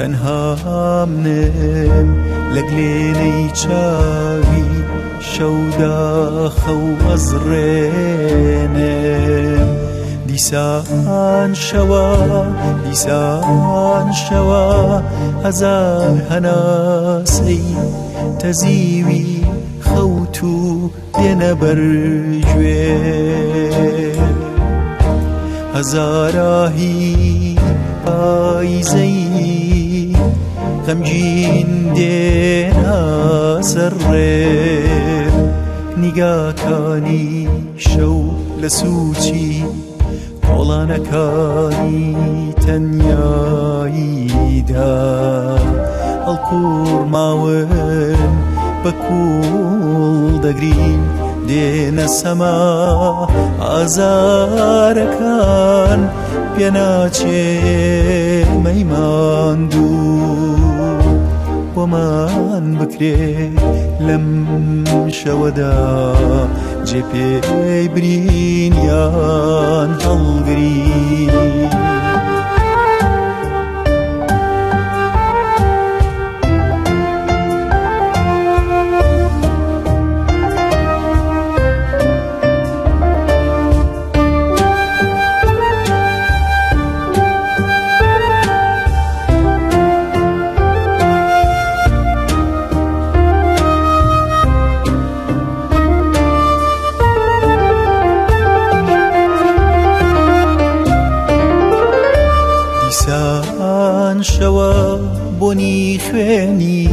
تەنها منم لە گلێنەی چاوی شەودا خەو ئەزڕێنم. دیسان شەوە، دیسان شەوە، هەزار هەناسەی تەزیوی خەوت و دێنە بەر گوێ. هەزاراهی پایزەی غەمگین دێنە سەر ڕێ. نیگاکانی شەو لە سوچی کۆڵانەکانی تەنیاییدا هەڵقوڕماون، بە کوڵ دەگرین، دێنە سەما ئازارەکان، پێناچێ مەیماندوو بۆمان بکرێ لەم شەوەدا جێ پێی برینیان هەڵگری. دیسان شەوە بۆنی خوێنی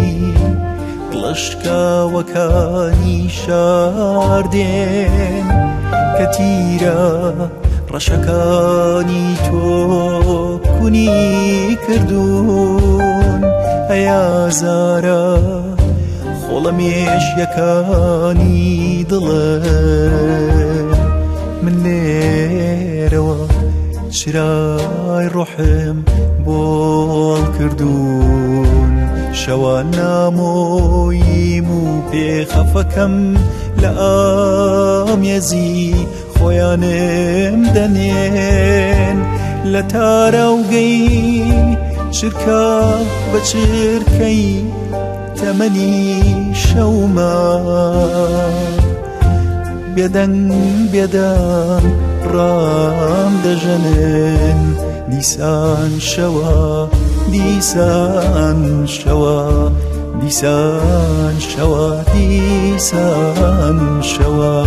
دڵشکاوەکانی شار دێن، کە تیرە ڕەشەکانی تۆ کونی کردوون. ئەیا زارە خۆڵەمێشیەکانی دڵم، من لێرەوە چرای ڕۆحم بۆڵ کردوون. شەوان نامۆییم و پێخەفەکەم لە ئامێزی خۆیانم دەنێن. لە تاراوگەی چرکە بە چرکەی تەمەنی شەوما، بێدەنگ بێدەنگ ڕام دەژەنن. دیسان شەوە، دیسان شەوە، دیسان شەوە، دیسان شەوە.